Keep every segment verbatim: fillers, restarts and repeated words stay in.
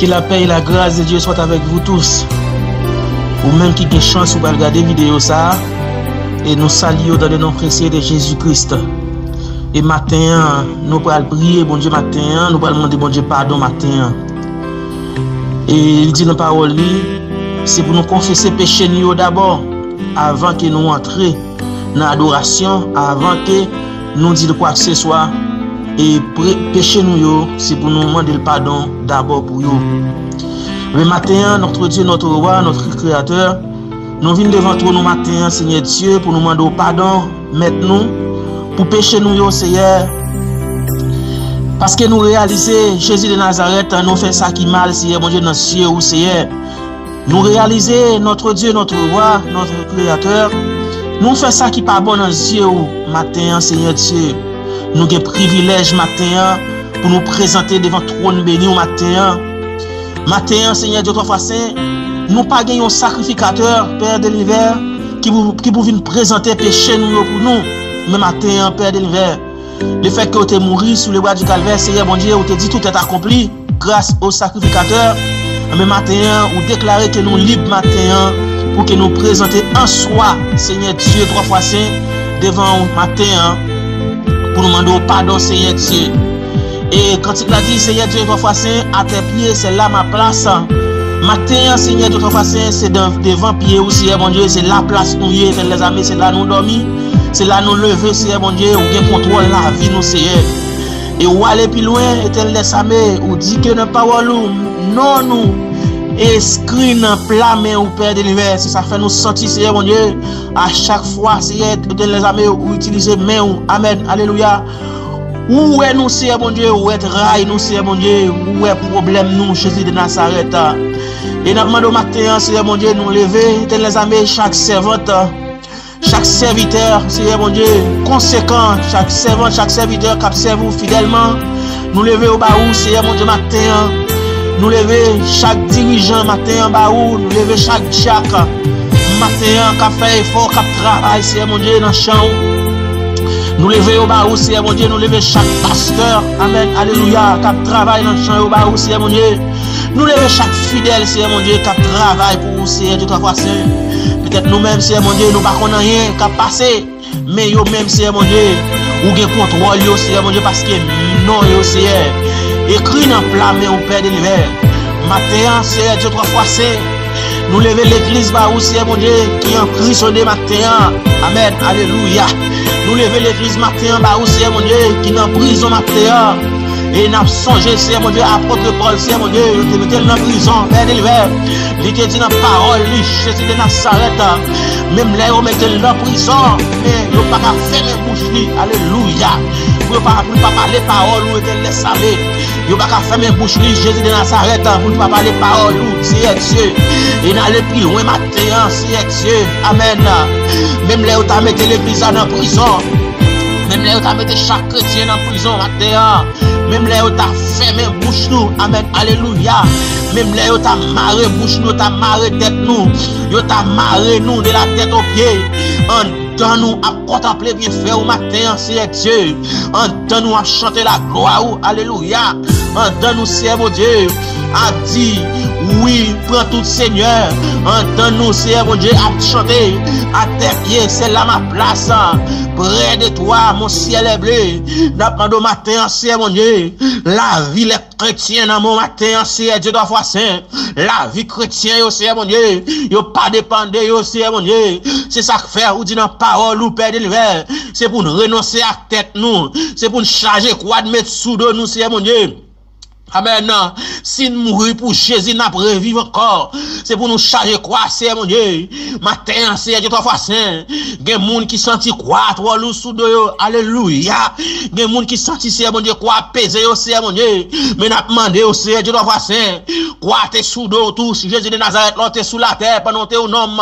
Que la paix et la grâce de Dieu soient avec vous tous. Ou menm ki gen chans ou pral gade videyo sa a, e nou salye w dans le nom précieux de Jésus-Christ. E maten an, nou pral priye Bondye maten an, nou pral mande Bondye padon maten an. E li di nan pawòl li, se pou nou konfese peche nou yo dabò, avan ke nou antre nan adorasyon, avan ke nou di l kwakseswa, e pre- peche nou yo, se pou nou mande l padon dabò pou yo. Men maten an, notre Dieu, notre roi, notre créateur, nou vin devan twòn ou maten an, Senyè Dye, pou nou mande w padon, Mèt nou, pou peche nou yo, Senyè. Paske nou reyalize, Jezi de Nazarèt, nou fè sa ki mal, Senyè Bondye, nan zye ou, Senyè. Nou reyalize, notre Dieu, notre roi, notre créateur, nou fè sa ki pa bon nan zye ou maten an, Senyè Dye. Nou gen privilèj maten an pou nou prezante devan twòn beni ou maten an. Maten an, Senyè Dye twa fwa sen, nou pa gen yon sakrifikatè, Pè de linivè, ki pou, ki pou vin prezante peche nou yo pou nou. Men maten an, Pè de linivè, lefètke ou te mouri sou le bwa di Kalvè, Senyè Bondye, ou te di tout est accompli. Gras o sakrifikatè, men maten an, ou deklare ke nou lib maten an pou ke nou prezante an swa, Senyè Dye twa fwa sen, devan ou maten an, pou nou mande w padon, Senyè Dye. E kantik la di, Senyè Dye twa fwa sen, à tes pieds, c'est là ma place. Maten an, Senyè Dye twa fwa sen, se dan- devan pye ou, Senyè Bondye, se la plas nou ye, Etènèl dèzame, se la nou dòmi, se la nou leve, Senyè Bondye, ou gen kontwòl lavi nou, Senyè. E ou ale pi lwen, Etènèl dèzame, ou di ke nan pawòl ou, non nou enskri nan pla men ou, Pè de linivè. Se sa fè nou santi, Senyè Bondye, a chak fwa, Senyè Etènèl dèzame, ou itilize men ou. Amèn. Alelouya. Ou wè nou, Senyè Bondye, ou wè tray nou, Senyè Bondye, ou wè pwoblèm nou, Jezi de Nazarèt. E n ap mande w maten an, Senyè Bondye, nou leve, Etènèl dèzame, chak sèvant, chak sèvitè, Senyè Bondye, konsekan, chak sèvant, chak sèvitè k ap sèvi w fidèlman, nou leve yo ba ou, Senyè Bondye, maten an. Nou leve chak dirijan maten an ba ou, nou leve chak dyak maten an k ap fè efò, k ap travay, Senyè Bondye, nan chan ou. Nou leve yo ba ou, Senyè Bondye, nou leve chak pastè, amèn, alelouya, k ap travay nan chan yo ba ou, Senyè Bondye. Nou leve chak fidèl, Senyè Bondye, k ap travay pou ou, Senyè Dye twa fwa sen. Petèt nou menm, Senyè Bondye, nou pa konn anyen k ap pase, men yo menm, Senyè Bondye, ou gen kontwòl yo, Senyè Bondye, paske non yo, Senyè, ekri nan pla men ou, Pè de linivè. Maten an, Senyè Dye twa fwa sen, nou leve legliz ba ou, Senyè Bondye, ki anprizone maten an. Amèn. Alelouya. Nou leve legliz maten an ba ou, Senyè Bondye, ki nan prizon maten an. E n ap sonje, Senyè Bondye, apot Pòl, Senyè Bondye, yo te mete l nan prizon, Pè de linivè. Li te di nan pawòl li, Jezi de Nazarèt, menm lè yo mete l nan prizon, men yo pa ka fèmen bouch li. Alelouya. Pou yo pa, pou l pa pale pawòl ou, Etènèl dèzame. Yo pa ka fèmen bouch li, Jezi de Nazarèt, pou l pa pale pawòl ou, Senyè Dye. E n ale pi lwen maten an, Senyè Dye. Amèn. Menm lè yo ta mete legliz la nan prizon, menm lè yo ta mete chak kretyen nan prizon maten an, menm lè yo ta fèmen bouch nou, amèn, alelouya, menm lè yo ta mare bouch nou, yo ta mare tèt nou, yo ta mare nou de la tèt o pye, anndan nou ap kontanple byenfè ou maten an, Senyè Dye. Anndan nou ap chante laglwa ou, alelouya. Anndan nou, Senyè Bondye, ap di, wi, pran tout, Senyè. Anndan nou, Senyè Bondye, ap chante, à tes pieds, c'est là ma place. Près de toi, mon ciel est bleu. N ap mande w maten an, Senyè Bondye, lavi lè kretyen nan men w maten an, Senyè Dye twa fwa sen. Lavi kretyen yo, Senyè Bondye, yo pa depann de yo, Senyè Bondye. Se sa k fè ou di nan pawòl ou, Pè de linivè, se pou n renonse ak tèt nou, se pou n chaje kwa n met sou do nou, Senyè Bondye. Amèn. Si n mouri pou Jezi, n ap reviv ankò. Se pou nou chaje kwa, Senyè Bondye. Maten an, Senyè Dye twa fwa sen, gen moun ki santi kwa twò lou sou do yo. Alelouya. Gen moun ki santi, Senyè Bondye, kwa ap peze yo, Senyè Bondye. Men n ap mande w, Senyè Dye twa fwa sen, kwa te sou do w tou, Jezi de Nazarèt, lè w te sou latè, pandan w te yon nonm.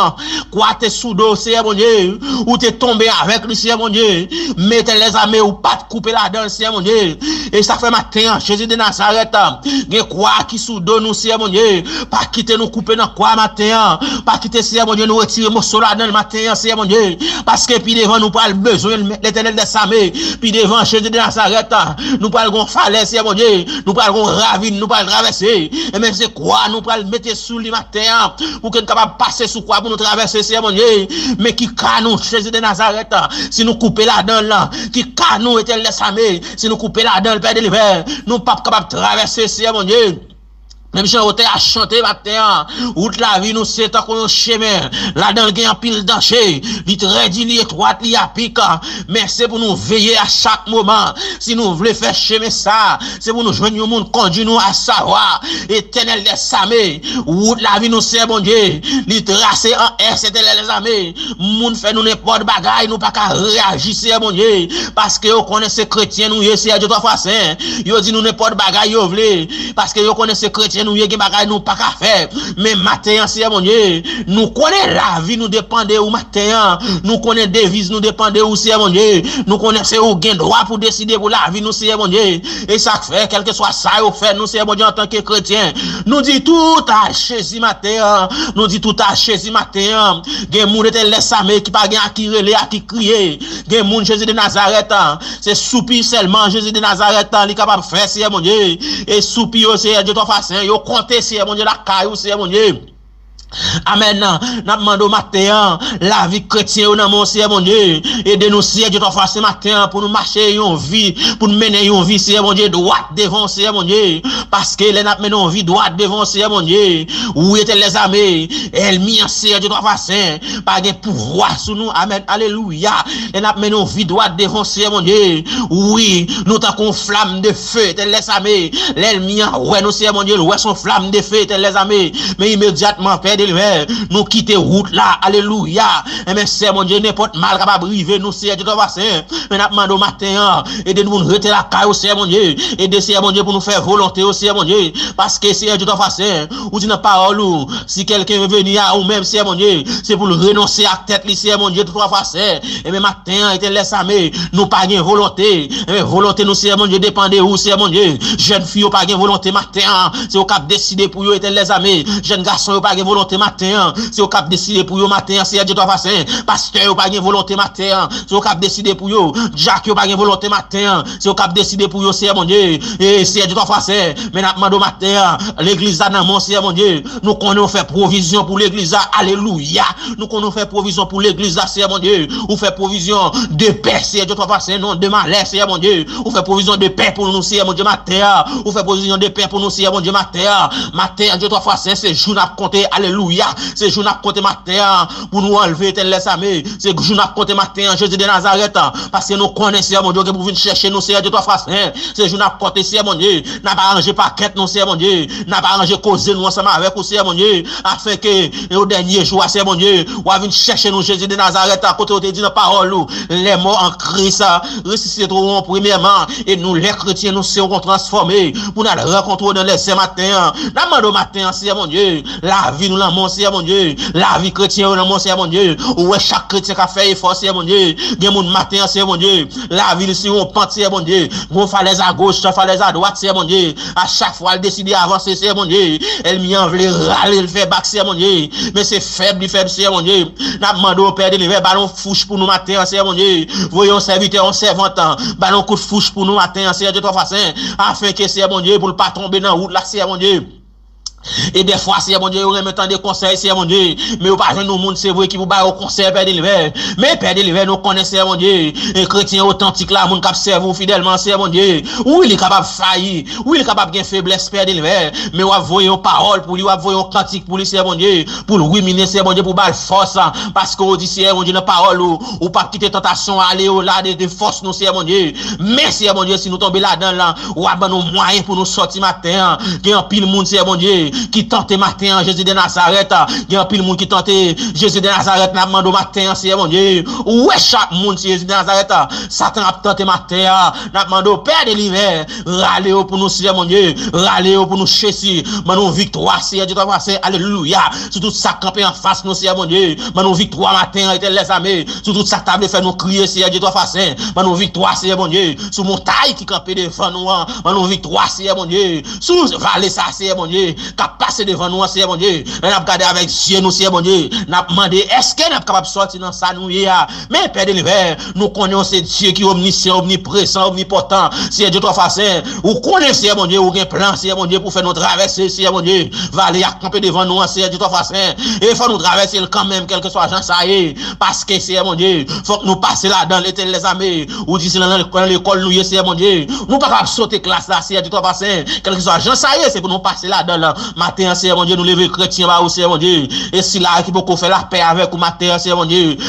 Kwa te sou do w, Senyè Bondye. Ou te tonbe avèk li, Senyè Bondye. Men Etènèl dèzame, ou pa t koupe ladan l, Senyè Bondye. E sa fè maten an, Jezi de Nazarèt, Gen kwa ki sou do nou, Seyè Bondye. Pa kite nou koupe nan kwa maten an. Pa kite, Seyè Bondye, nou retire moso ladan l maten an, Seyè Bondye. Paske pi devan, nou pral bezwen l, Letènèl dèzame. Pi devan, Jezi de Nazarèt, nou pral gon falèz, Seyè Bondye. Nou pral gon ravin, nou pral travèse. Enben, se kwa nou pral mete sou li maten an. Pou ke n kapab pase sou kwa pou nou travèse, Seyè Bondye. Men ki ka nou, Jezi de Nazarèt, si nou koupe ladan l, ki ka nou, Etènèl dèzame, si nou koupe ladan l, Pè delivè, nou p ap kapab travèse, Seyè Bondye. Menm jan otè a chante maten an, wout lavi nou se tankou yon chemen, ladan l gen anpil danje, li trè di, li etwat, li apik, men se pou nou veye a chak moman, si nou vle fè chemen sa, se pou nou jwenn yon moun kondui nou, asavwa Etènèl dèzame. Wout lavi nou, Seyè Bondye, li trase an S, Etènèl dèzame. Moun fè nou nenpòt bagay, nou pa ka reyaji, Seyè Bondye, paske yo konnen se kretyen nou ye, Seyè Dye twa fwa sen. Yo di nou nenpòt bagay yo vle, paske yo konnen se kretyen nou ye, gen bagay nou pa ka fè. Men maten an, Seyè Bondye, nou konnen lavi nou depann de ou maten an. Nou konnen deviz nou depann de ou, Seyè Bondye. Nou konnen se ou gen dwa pou deside pou lavi nou, Seyè Bondye. E sa k fè, kèlkeswa sa yo fè nou, Seyè Bondye, antanke kretyen, nou di tout a Jezi maten an. Nou di tout a Jezi maten an. Gen moun, Etènèl dèzame, ki pa gen a ki rele, a ki kriye. Gen moun, Jezi de Nazarèt, se soupi sèlman Jezi de Nazarèt li kapab fè, Seyè Bondye. E soupi yo, Seyè Dye twa fwa sen, yo konte, Seyè Bondye, lakay ou, Seyè Bondye. Amèn. N ap mande w maten an, lavi kretyen yo nan men w, Seyè Bondye. Ede nou, Seyè Dye twa fwa sen, maten an, pou nou mache yon vi, pou nou mennen yon vi, Seyè Bondye, dwat devan w, Seyè Bondye. Paske lè n ap mennen yon vi dwat devan w, Seyè Bondye, wi, Etènèl dèzame, ènmi an, Seyè Dye twa fwa sen, pa gen pouvwa sou nou. Amèn. Alelouya. Lè n ap mennen yon vi dwat devan w, Seyè Bondye, wi, nou tankou yon flam de fe, Etènèl dèzame. Lè ènmi an wè nou, Seyè Bondye, l wè se yon flam de fe, Etènèl dèzame. Men imedyatman, Pè delivè, nou kite wout la. Alelouya. Enben, Seyè Bondye, nenpòt mal kapab rive nou, Seyè Dye twa fwa sen. Men n ap mande w maten an, ede nou pou nou rete lakay ou, Seyè Bondye. Ede, Seyè Bondye, pou nou fè volonte ou, Seyè Bondye. Paske, Seyè Dye twa fwa sen, ou di nan pawòl ou, si quelqu'un veut venir à ou menm, Seyè Bondye, se pou l renonse ak tèt li, Seyè Bondye, twa fwa sen. Enben, maten an, Etènèl dèzame, nou pa gen volonte. Enben, volonte nou, Seyè Bondye, depann de ou, Seyè Bondye. Jèn fi yo pa gen volonte maten an, se ou k ap deside pou yo, Etènèl dèzame. Jèn gason yo pa gen volonte maten an, se ou k ap deside pou yo maten an, Seyè Dye twa fwa sen. Pastè yo pa gen volonte maten an, se ou k ap deside pou yo. Dyak yo pa gen volonte maten an, se ou k ap deside pou yo, Seyè Bondye. E Seyè Dye twa fwa sen, men n ap mande w maten an, legliz la nan men w, Seyè Bondye. Nou konnen w fè pwovizyon pou legliz la. Alelouya. Nou konnen w fè pwovizyon pou legliz la, Seyè Bondye. Ou fè pwovizyon de pè, Seyè Dye twa fwa sen, non de malè, Seyè Bondye. Ou fè pwovizyon de pè pou nou, Seyè Bondye, maten an. Ou fè pwovizyon de pè pou nou, Seyè Bondye, maten an. Maten an, Dye twa fwa sen, se jou n ap konte. Alelouya. Se jou n ap konte maten an pou nou anlve, Etènèl dèzame. Se jou n ap konte maten an, Jezi de Nazarèt, paske nou konnen, Seyè Bondye, ou gen pou vin chèche nou, Seyè Dye twa fwa sen. Se jou n ap konte, Seyè Bondye. N ap aranje pakèt nou, Seyè Bondye. N ap aranje koze nou ansanm avèk ou, Seyè Bondye. Afenke o dènye jou a, Seyè Bondye, w a vin chèche nou, Jezi de Nazarèt, kote w te di nan pawòl ou, les morts en Christ ressusciteront premièrement. E nou, lè kretyen, nou serons transformés pou n al rankontre w dans les airs maten an. N ap mande w maten an, Seyè Bondye, lavi nou nan men w, Seyè Bondye. Lavi kretyen yo nan men w, Seyè Bondye. Ou wè chak kretyen k ap fè efò, Seyè Bondye. Gen moun maten an, Seyè Bondye, lavi l sou yon pant, Seyè Bondye. Gon falèz agoch, falèz adwat, Seyè Bondye. A chak fwa l deside avanse, Seyè Bondye, ènmi an vle rale l fè bak, Seyè Bondye. Men se fèb li fèb, Seyè Bondye. N ap mande w, Pè delivè, ba l yon fouch pou nou maten an, Seyè Bondye. Voye yon sèvitè, yon sèvant, ba l yon kout fouch pou nou maten an, Seyè Dye twa fwa sen. Afenke, Seyè Bondye, pou l pa tonbe nan wout la, Seyè Bondye. E dèfwa, Seyè Bondye, yo renmen tande konsèy, Seyè Bondye. Men yo pa jwenn yon moun, se vre, ki pou ba yo konsèy, Pè delivè. Men, Pè delivè, nou konnen, Seyè Bondye, e kretyen otantik la, moun k ap sèvi w fidèlman, Seyè Bondye. Wi, li kapab fayi. Wi, li kapab gen feblès, Pè delivè. Men w ap voye yon pawòl pou li, w ap voye yon kantik pou li, Seyè Bondye. Pou l rimine, Seyè Bondye, pou ba l fòs. Paske w di, Seyè Bondye, nan pawòl ou, ou p ap kite tantasyon ale odela de, de fòs nou, Seyè Bondye. Men, Seyè Bondye, si nou tonbe ladan l, w ap ban nou mwayen pou nou sòti maten an. Gen anpil moun, Seyè Bondye, ki tante maten an, Jezi de Nazarèt. Gen anpil moun ki tante Jezi de Nazarèt, n ap mande w maten an, Seyè Bondye. Ou wè chak moun, Jezi de Nazarèt, Satan ap tante maten an. N ap mande w, Pè de linivè, rale yo pou nou, Seyè Bondye. Rale yo pou nou, Jezi. Ban nou viktwa, Seyè Dye Twafwasen. Alelouya. Sou tout sa k kanpe anfas nou, Seyè Bondye. Ban nou viktwa maten an, Etènèl dèzame. Sou tout sa k ta vle fè nou kriye, Seyè Dye Twafwasen. Ban nou viktwa, Seyè Bondye. Sou montay ki kanpe devan nou an. Ban nou viktwa, Seyè Bondye. Sou vale sa, Seyè Bondye, k ap pase devan nou an, Seyè Bondye. Lè n ap gade avèk zye nou, Seyè Bondye, n ap mande, èske n ap kapab sòti nan sa nou ye a? Men, Pè de linivè, nou konnen w se Dye ki omnisyan, omniprezan, omnipòtan. Seyè Dye Twafwasen, ou konnen, Seyè Bondye, ou gen plan, Seyè Bondye, pou fè nou travèse, Seyè Bondye. Vale a kanpe devan nou an, Seyè Dye Twafwasen. E fò nou travèse l kanmenm, kèlkeswa jan sa ye. Paske, Seyè Bondye, fòk nou pase ladan l, Etènèl dèzame. Ou di se nan, nan lekòl nou ye, Seyè Bondye. Nou pa kapab sote klas la, Seyè Dye Twafwasen. Kèlkeswa jan sa ye, se pou nou pase ladan l. Maten an, Seyè Bondye, nou leve kretyen ba ou, Seyè Bondye. E sila ki poko fè lapè avèk ou maten an, Seyè Bondye.